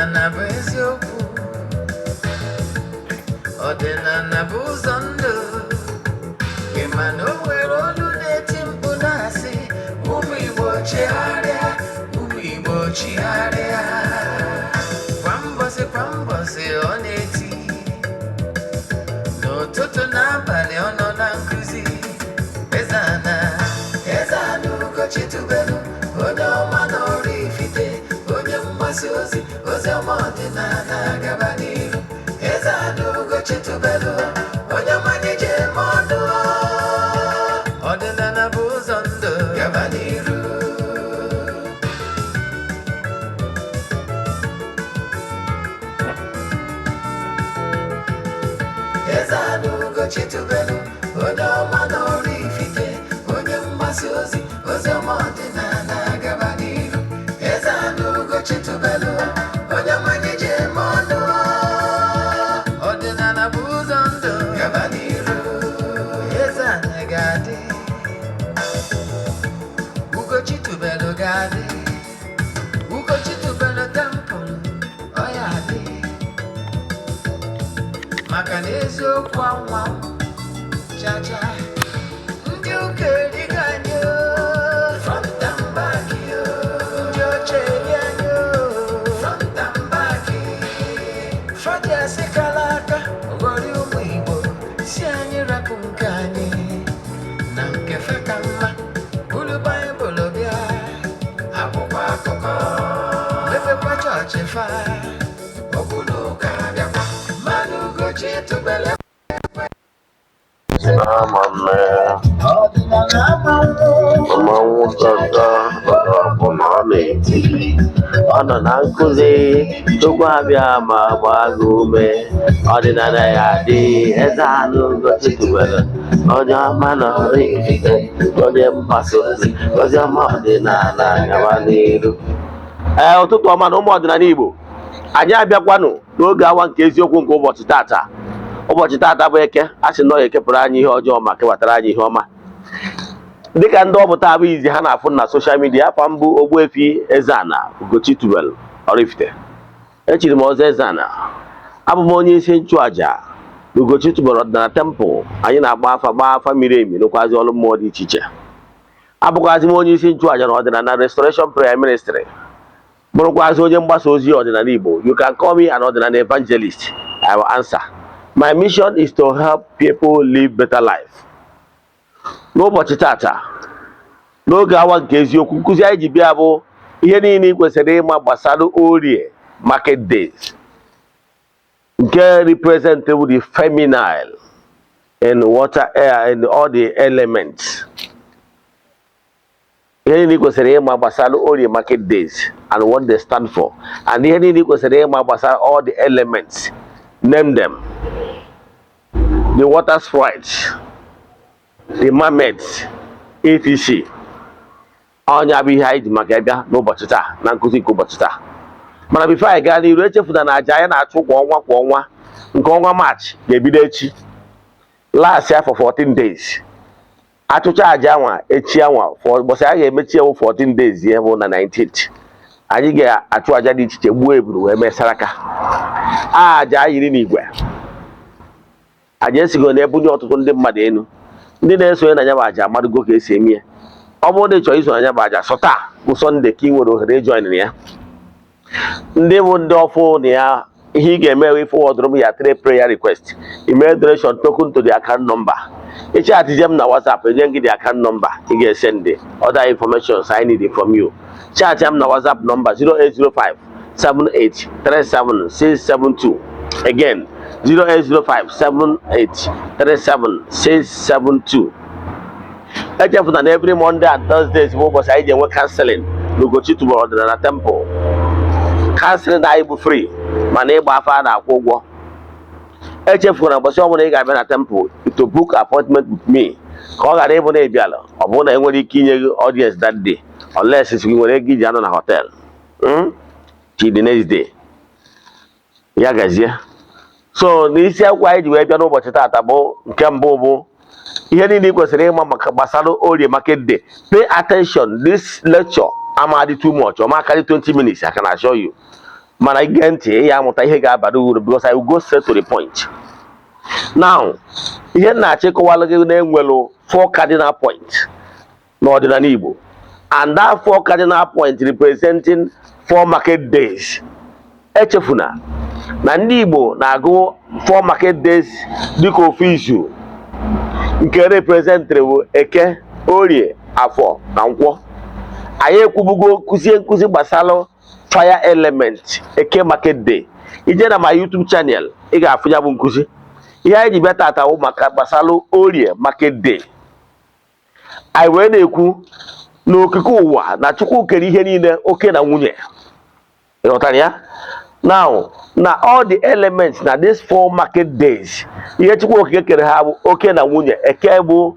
Ọdịnala bụ eziokwu. Ọdịnala bụ ụzọ ndụ. Ị ma na o nwere olu na-eti mkpu na-asị, ụmụ Igbo chigharịa, ụmụ Igbo chigharịa. Kwa mbọsị kwa mbọsị ọ na-eti, n'ụtụtụ n'abalị ọ nọ na nkụzi. Eze-Ana, Eze-Ana Ugochi tubelu, onye ọma na Oraifite, onye mgbasa ozi, ozi ọma ọdịnala gaba n'iru. Eze-Ana Ugochi tubelu, onye ọma anyị ji eme ọnụ. Ọdịnala bụ ụzọ ndụ, gaba n'iru. Eze-Ana Ugochi tubelu, onye ọma na Oraifite, onye mgbasa ozi, ozi ọma ọdịnala gaba n'iru. Eze-Ana Ugochi tubelu, onye ọma anyị ji eme ọnụ. Ọdịnala bụ ụzọ ndụ, gaba n'iru. Eze-Ana ga-adị, Ugochi tubelu ga-adị, Ugochi tubelu temple ọ ya adị, maka na eziokwu anwa chacha. Ndị ụka erigo anyị o, front and back o. Ndị ọcha eri anyị o, front and back. Fọdụ asịkala aka ghọrọ ụmụ Igbo, si anyị rapụ nke anyị na nke fe ka mma. Buru Baịbụl bịa, akwụkwọ akụkọ, mepekwa chọọchị fa, okwu na ụka bịakwa. Mmadụ Ugochi tubelu. Ama mme. Ọdịnala amanwụ. Mmanwụ gaga bụ na ọ na-eti, ọ nọ na nkụzi. Chukwu abịa ma gbaa gị ume. Ọdịnala ya dị. Eze-Ana Ugochi tubelu, onye ọma na Oraifite, onye mgbasa ozi, ozi ọma ọdịnala gaba n'iru. Ee, ụtụtụ ọma na ụmụ ọdịnala Igbo. Anyị abịakwanụ n'oge awa nke eziokwu nke ụbọchị tata. Ụbọchị tata bụ Eke. A sị na ọ ekepụrụ anyị ihe ọjọọ ma kebatara anyị ihe ọma. Dịka ndị ọ bụ taa bụ izi ha na-afụ na social media, afa mbụ Ogbuefi Eze-Ana Ugochi tubelu Oraifite, echiri m ọzọ Eze-Ana. Abụ m onye isi nchụaja na Ugochi tubelu ọdịnala temple. Anyị na-agba afa, gbaa afa miri emi, nụkwazi ọrụ mmụọ dị iche iche. Abụkwazi m onye isi nchụaja na ọdịnala Restoration Prayer Ministry, bụrụkwazị onye mgbasa ozi ọdịnala Igbo. You can call me an ọdịnala evangelist, I will answer. My mission is to help people live better life. N'ụbọchị tata, n'oge awa nke eziokwu, nkụzi anyị ji bịa bụ ihe niile ị kwesịrị ịma gbasara Orie market days, nke represent the feminine in water, air and all the elements. Ihe niile ị kwesịrị ịma gbasara Orie market days and what they stand for, and ihe niile ị kwesịrị ịma gbasara all the elements, name them: the water sprites, the mermaids, etc. Ọnya bụ ihe anyị ji maka ịbịa n'ụbọchị taa na nkụzi nke ụbọchị taa. Mana before anyị gaa n'iru, echefuna na aja anyị na-achụ kwa ọnwa kwa ọnwa, nke ọnwa March ga-ebido echi, last ya for 14 days. Achụcha aja anwa echi anwa, ụbọchị a ga-emechi ewu 14 days ya bụ na 19th. Anyị ga-achụ aja dị iche iche, gbuo eburu wee mee saraka. Aja yiri n'igwe, aja esigo na-ebunye ọtụtụ ndị mmadụ elu. Ndị na-esonye na ya bụ aja amadugo ka esi eme ya. Ọ bụrụ na ị chọrọ iso na ya bụ aja, sọ taa bụ Sunday ka ị nwere ohere ịjoin ya. Ndị bụ ndị ọfụ na ya, ihe ị ga-eme wee forward m ya three prayer request, email, donation token to the account number. Ịchatije m na WhatsApp, enye gị the account number ị ga-esend other information I need from you. Chat m na WhatsApp number 0805 7837 672. Again, 0805 7837 672. Echefuna na every Monday and Thursdays bụ ụbọchị anyị ji enwe counseling na Ugochi tubelu ọdịnala temple. Counseling anyị bụ free, mana ịgba afa a na-akwụ ụgwọ. Echefuna ụbọchị ọbụla ị ga-abịa na temple to book appointment with me, ka ọ ghara ịbụ na ịbịala, ọ bụrụ na enwere ike inye gị audience that day, unless ị nwere ego iji anọ na hotel till the next day. Ya gazie. So n'isi akwụkwọ anyị ji wee bịa n'ụbọchị taata bụ nke mbụ bụ ihe niile ị kwesịrị ịma maka gbasara Orie market day. Pay attention, this lecture amadị too much, ọ ma akarị 20 minutes, I can assure you. Mana ige ntị, ị ya amụta ihe ga-abara uru, because I will go straight to the point. Now, ihe m na-achọ ịkọwalụ gị na-enwelu four cardinal points n'ọdịnala Igbo, and that four cardinal point representing four market days. Echefuna na ndị Igbo na-agụ four market days dịka ofu izu, nke representịrị bụ Eke, Orie, Afọ na Nkwọ. Anyị ekwubugo, kụzie nkụzi gbasara fire element, Eke market day. Ije na my YouTube channel, ị ga-afụ ya bụ nkụzi. Ihe anyị ji bịa tata bụ maka gbasara Orie market day. Anyị wee na-ekwu n'okike ụwa na Chukwu kere ihe niile oke na nwunye. Ịghọtara ya? Now, na all the elements na these four market days, ihe Chukwu Okike kere ha bụ oke na nwunye. Eke bụ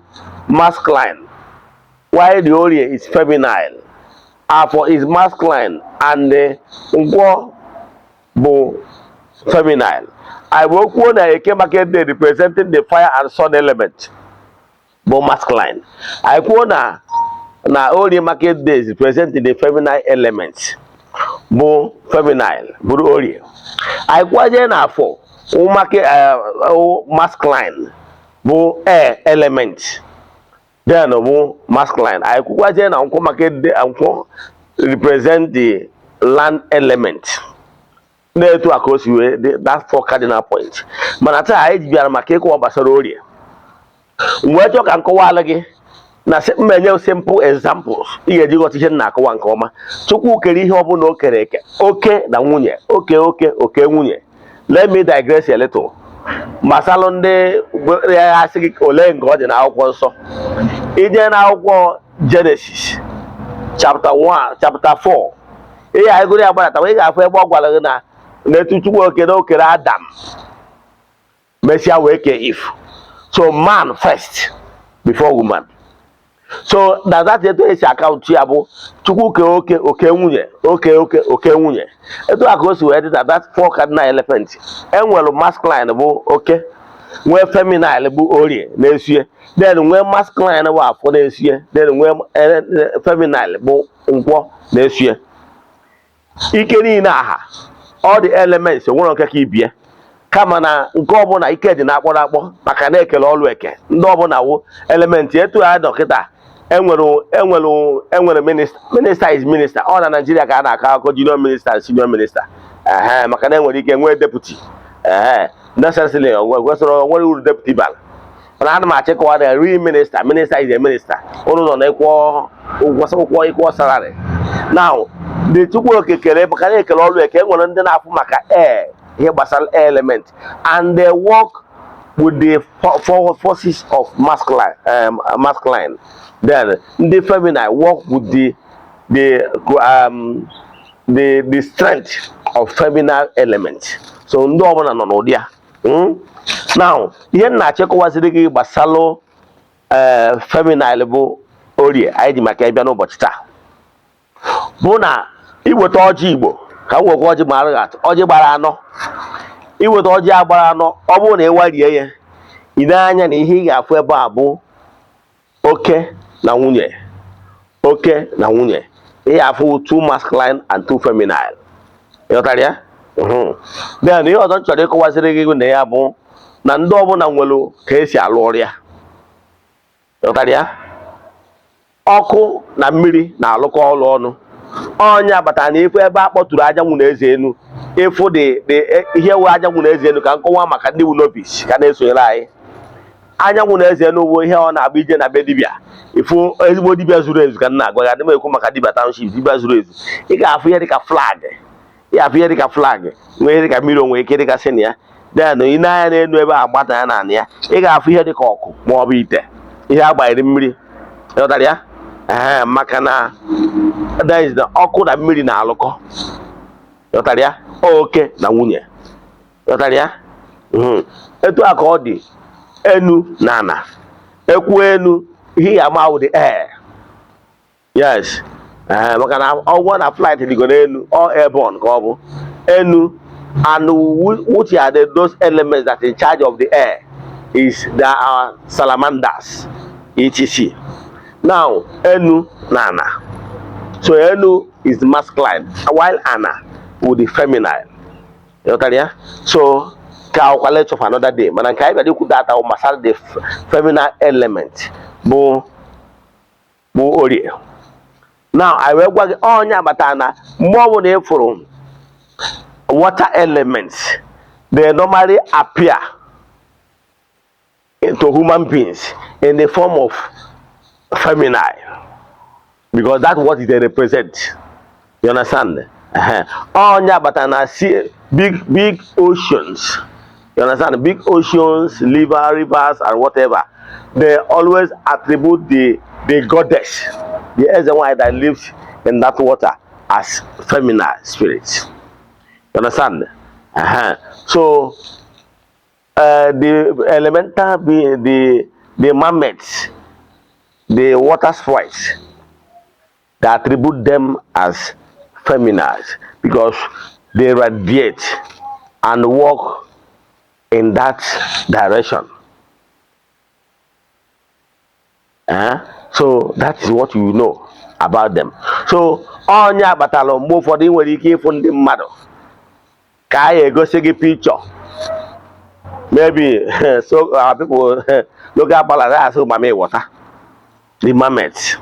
masculine, while the Orie is feminine. Afọ is masculine and the Nkwọ bụ feminine. I will kwuo na Eke market day representing the fire and sun element bụ masculine. I kwuo na Orie market days representing the feminine element bụ feminine, bụrụ Orie. Anyị kwaje na Afọ market masculine, bụ air element, then bụ masculine. Anyị kwukwaje na Nkwọ market day, Nkwọ represent the land element. Na-etu a ka o si wee dị, that four cardinal point. Mana taa anyị ji bịara maka ịkọwa gbasara Orie. M wee chọọ ka m kọwalụ gị na m enye simple examples ị ga-eji ghọta ihe m na-akọwa nke ọma. Chukwu kere ihe ọbụla o kere eke oke na nwunye, oke oke oke nwunye. Let me digress a little gbasalụ ndị ya asị gị ole nke ọ dị n'akwụkwọ nsọ. Ije n'akwụkwọ Genesis chapter 1, chapter 4, ihe anyị gụrụ ya gbadata, ị ga-afụ ebe ọ gwara gị na n'etu Chukwu oke na o kere Adam, mesịa wee kee Eve. So man first before woman. So na that, etu esi akaụntụ ya bụ Chukwu kee oke oke nwunye, oke oke oke nwunye. Etu a ka o si wee dị na that four cardinal element. Enwere masculine bụ oke, nwee feminine bụ Orie na-esie, then nwee masculine bụ Afọ na-esie, then nwee feminine bụ Nkwọ na-esie. Ike niile aha, all the elements, onwere nke ka ibie, kama na nke ọbụla ike dị na-akpọrọ akpọ, maka na ekele ọlụ eke ndị ọbụla wụ element. Etu a dọkịta enwere minister, minister is minister. Ọ na Naijiria ka a na-akọ akụkọ junior minister and senior minister, ehe, maka na enwere ike nwee deputy, ehe, necessarily kwesịrị nwere uru deputy bara. Mana ana m achịkọwa na real minister, minister is a minister. Ụnụ nọ na ịkwọ ụgwọ, ụkwọ ịkwọ salary. Now, the Chukwu Okekere, maka na ekele ọlụ eke, enwere ndị na-afụ maka air, ihe gbasara air element, and they work with the forces of masculine. Then ndị feminine work with the strength of feminine element. So ndị ọbụla nọ n'ụdị ya. Now, ihe m na-achịkọwaziri gị gbasalụ feminine bụ Orie anyị ji maka ịbịa n'ụbọchị taa bụ na iweta ọjị Igbo, ka m wekwa ọjị mara gị atụ, ọjị gbara anọ. Iweta ọjị a gbara anọ, ọ bụrụ na ị warie ya, ị anya na ihe ị ga-afụ ebe a bụ oke na nwunye, oke na nwunye. Ị ga-afụ two masculine and two feminine. Ịghọtara ya? Then ihe ọzọ m chọrọ ịkọwaziri gị na ya bụ na ndị ọbụla nwere ka esi alụ ọrụ ya. Ịghọtara ya? Ọkụ na mmiri na-alụkọ ọrụ ọnụ. Ọnya batara na ifu ebe a kpọtụrụ anyanwụ na eze enu, ịfụ dị ihe wụ anyanwụ na eze enu. Ka nkọwa maka ndị wu novice ka na-esonyere anyị: anyanwụ na eze enu bụ ihe ọ na-abụ ije na be dibịa, ịfụ ezigbo dibịa zuru ezu, ka m na-agwa gị, adị m ekwu maka dibịa township, dibịa zuru ezu, ị ga-afụ ihe dịka flag. Ị ga-afụ ihe dịka flag, nwee ihe dịka mmiri onwe ike dịgasị na ya. Then ị na-anya n'elu ebe a gbata ya na anị ya, ị ga-afụ ihe dịka ọkụ ma ọ bụ ite ihe agbanyere mmiri. Ịghọtara ya? Ee, maka na that is na ọkụ na mmiri na-alụkọ. Ịghọtara ya? Oke na nwunye. Ịghọtara ya? Etu a ka ọ dị enu na ana. Ekwu enu, ihe ya ama wụ the air. Yes, ee, maka na ọgwọ na flight dịgo n'elu, all airborne ka ọ bụ enu. And which are those elements that in charge of the air is there are salamanders, etc. Now, enu na ana. So enu is masculine, while ana with the feminine. Ịghọtara ya? So ka ọkwa lecture for another day, mana nke anyị bịara ikwu data gbasara the feminine element bụ Orie. Now, anyị wee gwa gị onye agbata na mgbe ọbụla ị fụrụ water elements, they normally appear to human beings in the form of feminine because that's what they represent. You understand? Onye agbata na sea, big big oceans, you understand, big oceans, rivers and whatever, they always attribute the goddess, the eze nwanyị that lives in that water, as feminine spirits. You understand? So the elemental being, the mermaids, the water sprites, they attribute them as feminines because they radiate and work in that direction. Eh? So that is what you know about them. So onye akpatara mgbe ụfọdụ ị nwere ike ịfụ ndị mmadụ ka a egosi gị picture, maybe so our people, local palace, asị mami water, the mermaids.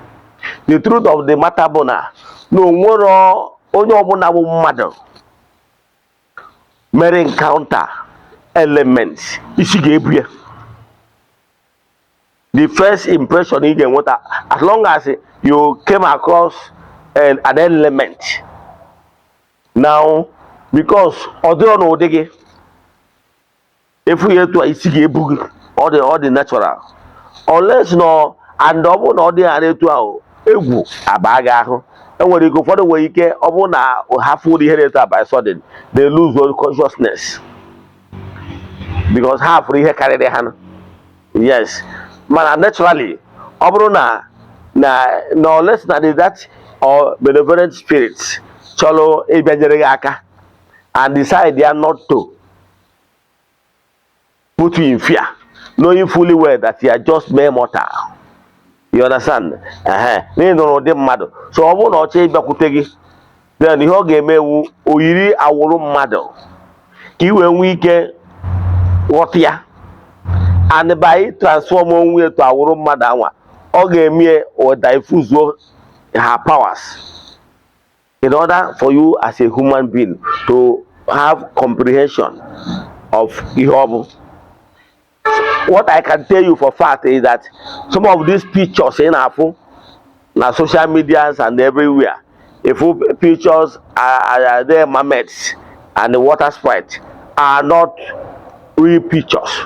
The truth of the matter bụ na onwero onye ọbụla bụ mmadụ mere encounter elements isi ga-ebu ya. The first impression ị ga-enweta as long as you came across an element now, because ọ dịrọ n'ụdị gị efu ya etu a, isi ga-ebu gị. Ọ dị natural, unless no, and ọ bụrụ na ọ dị ghara etu ahụ, egwu abaa gị ahụ. Enwere ike, ụfọdụ nwere ike, ọ bụrụ na ha fụrụ ihe na-eto by sudden, they lose all consciousness because ha fụrụ ihe karịrị ha. Yes, mana naturally, ọ bụrụ na unless na the that or benevolent spirit chọrọ ịbịanyere gị aka and decide ya not to put you in fear, knowing fully well that you are just mere mortal. You understand? Ehe, n'ihi nụrụ ụdị mmadụ. So ọ bụrụ na ọ chọọ ịbịakwute gị, then ihe ọ ga-eme ewu oyiri awụrụ mmadụ ka ị wee nwee ike ghọta ya, and by transform onwe etu awụrụ mmadụ anwa, ọ ga-eme o diffuse her powers in order for you as a human being to have comprehension of ihe ọ bụ. What I can tell you for fact is that some of these pictures ị na-afụ na social medias and everywhere, if pictures are there, mermaids and the water sprite, are not real pictures.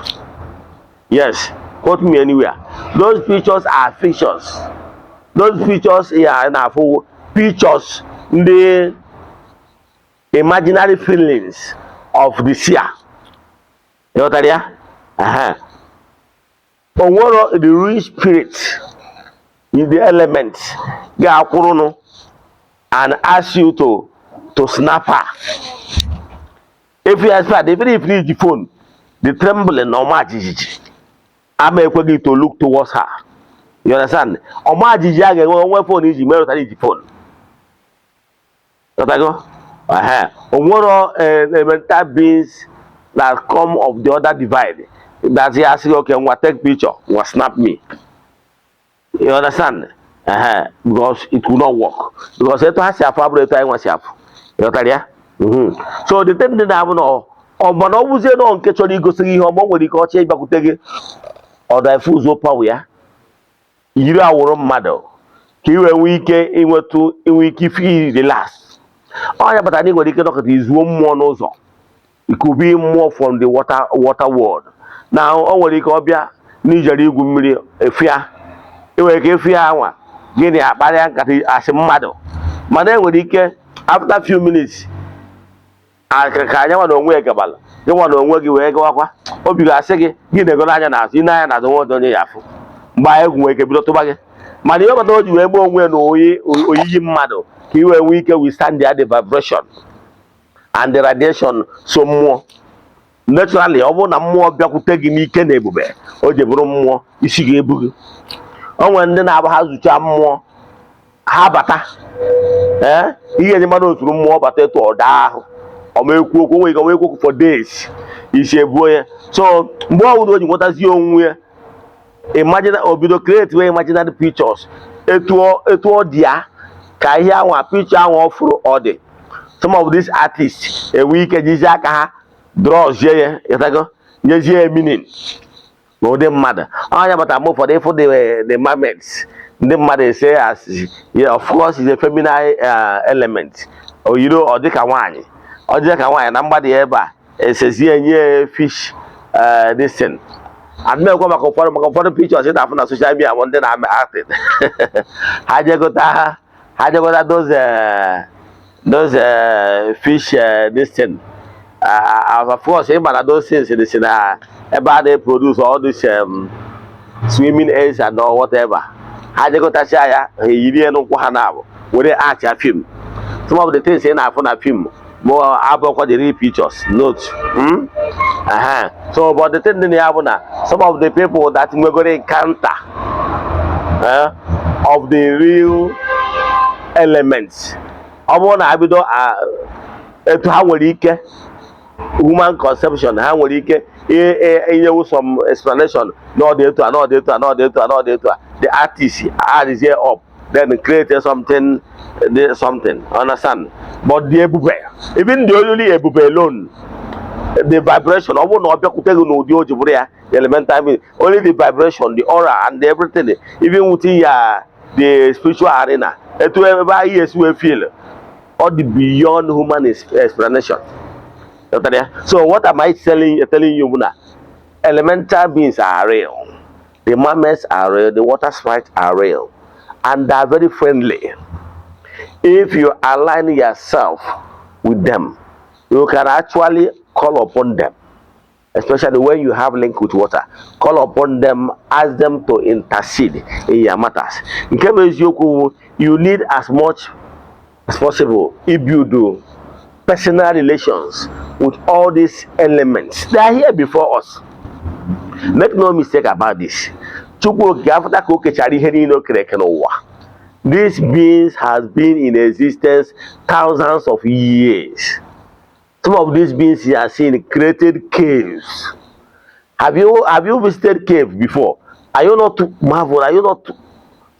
Yes, quote me anywhere. Those pictures are fictions. Those pictures here na-afụ, pictures ndị imaginary feelings of the seer. Ịghọtara ya? Ehe. O nwero the real spirit in the elements ga-akwụrụnụ and ask you to snap her. If you expect, even if you the phone, the trembling na ọma jijiji ama ekweghị to look towards her. You understand? Ọma jijiji a ga-enwe onwe phone iji merụtara iji phone. Ghọtago? Ehe. O nwero elemental beings that come of the other divide that he asị, "Okay, nwa, take picture, nwa, snap me." You understand? Because it will not work, because etu ha si afụ abụrụ etu anyị nwa si afụ. Ịghọtara ya? So the thing dị na-abụ na ọ mana ọ bụzie nọ nke chọrọ igosi gị ihe ọma, o nwere ike ọchọ ịbịakwute gị, ọ diffuse power ya, yiri awụrụ mmadụ ka ị wee nwee ike inwetụ, inwe ike ife relax. Ọ ya kpatara na ị nwere ike nọkọta izuo mmụọ n'ụzọ. It could be mmụọ from the water world. Na o nwere ike ọ bịa n'ijere igwu mmiri efia, ị nwere ike efia anwa gịnị akparịa nkata asị mmadụ, mana e nwere ike after few minutes ka anya nwa na onwe ya gabala, gị nwa na onwe gị wee gawakwa, obi ga-asị gị gị na-ego n'anya n'azụ, ị na-anya n'azụ, nwa onye ya afụ. Mgbe anyị egwu nwere ike bido tụba gị, mana ihe ọbata o ji wee gbaa onwe ya na oyiyi mmadụ ka ị wee nwee ike withstand the vibration and the radiation. So mmụọ naturally, ọ bụrụ na mmụọ bịakwute gị n'ike na ebube o ji bụrụ mmụọ, isi ga-ebu gị. O nwere ndị na-abụ ha zụcha mmụọ. Ha bata, ee, ihe enye mmadụ oturu mmụọ bata etu ọda ahụ, ọma ekwu okwu, nwere ike ọma ekwu okwu for days, isi ebuo ya. So mgbe ọ bụla o ji nwetazi onwe ya, imagine, o bido create wey imaginary pictures etu ọ dị ya ka ihe anwa, picture ahụ ọ fụrụ ọ dị. Some of these artists enwe ike jizi aka ha drawzie ya, ịtago, nyezie ya meaning n'ụdị mmadụ. Anya bata mgbe ụfọdụ ịfụ the mermaids, ndị mmadụ ese as, yeah, of course is a feminine element. O yiri, ọ dị ka nwaanyị, ọ dị ka nwaanyị na mgbada ya ebe a, esezie nye fish this thing. Adịmekwa maka ụfọdụ pictures ị na-afụ na social media bụ ndị na-ame acting. Ha jegota those fish this thing. Of course, ịma na those things dị si na ebe a na-produce all this swimming aids and all whatever. Ha jegọtacha ya, ha eyiri ya n'ụkwụ, ha na-abụ were acha film. Some of the things ị na-afụ na film bụ abụọkwa the real pictures note. So, but the thing dị na ya bụ na some of the people that nwegoro encounter of the real elements, ọ bụrụ na ha bido etu ha nwere ike human conception, ha nwere ike inyewu some explanation na ọ dị etu a, na ọ dị etu a, na ọ dị etu a, na ọ dị etu a. The artist adds up, then create something, the something, understand? But the ebube, even the only ebube alone, the vibration, ọ bụrụ na ọ bịakwute gị n'ụdị o ji bụrụ ya, the elemental meaning, only the vibration, the aura and everything, even within ya, the spiritual arena, etu ebe anyị esi wee feel, ọ dị beyond human explanation. Ghọtara ya? So what am I telling you bụ na elemental beings are real, the mermaids are real, the water sprites are real, and they are very friendly. If you align yourself with them, you can actually call upon them, especially when you have link with water. Call upon them, ask them to intercede in your matters. Nke bụ eziokwu bụ, you need as much as possible if you do personal relations with all these elements. They are here before us. Make no mistake about this. Chukwu Okike, after ka o kechara ihe niile o kere eke n'ụwa, these beings has been in existence thousands of years. Some of these beings you are seeing created caves. Have you visited cave before? Are you not marvel? Are you not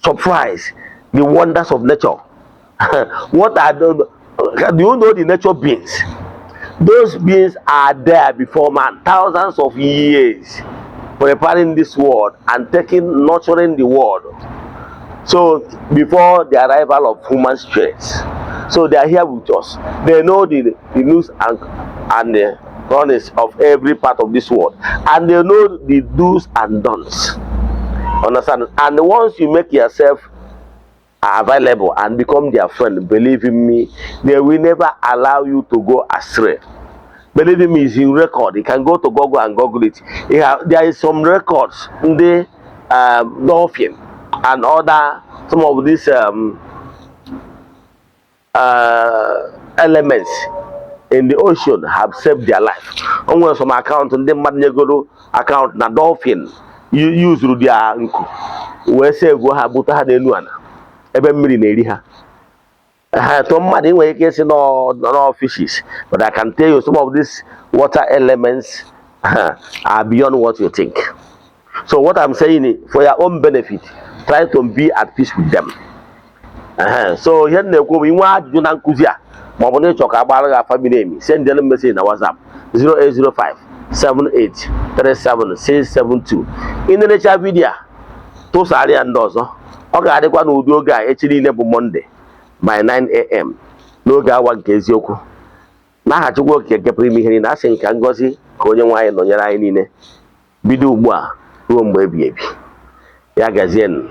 surprised the wonders of nature? What are the Do you know the nature beings? Those beings are there before man, thousands of years, preparing this world and taking nurturing the world. So before the arrival of human spirits, so they are here with us. They know the news and the chronics of every part of this world, and they know the do's and don'ts. Understand? And once you make yourself available and become their friend, believe in me, they will never allow you to go astray. Believe in me, it's in record. You can go to Google and Google it. There is some records in the dolphin and other some of these elements in the ocean have saved their life. O nwere some account ndị mmadụ nyegoro account na dolphin yuzuru their nku wee save ha, bute ha n'elu ala ebe mmiri na-eri ha. Ha tụọ mmadụ, ị nwere ike ịsị no fishes, but I can tell you some of these water elements are beyond what you think. So what I'm saying is, for your own benefit, try to be at peace with them. So ihe m na-ekwu bụ, inwe ajụjụ na nkụzi a, maọbụ na ịchọ ka agbara gị afa miri emi, send them message na WhatsApp 0805 78 37 672. Ị na-enecha video a, tụsara ya ndị ọzọ. Ọ ga-adịkwa n'ụdị oge a echi niile bụ Monday by 9 a.m. n'oge awa nke eziokwu. N'aha Chukwu Okike nke pụrụ ime ihe niile, asị nka ngọzi ka onye nwe anyị nọnyere anyị niile, bido ugbu a ruo mgbe ebi ebi. Ya gazienụ.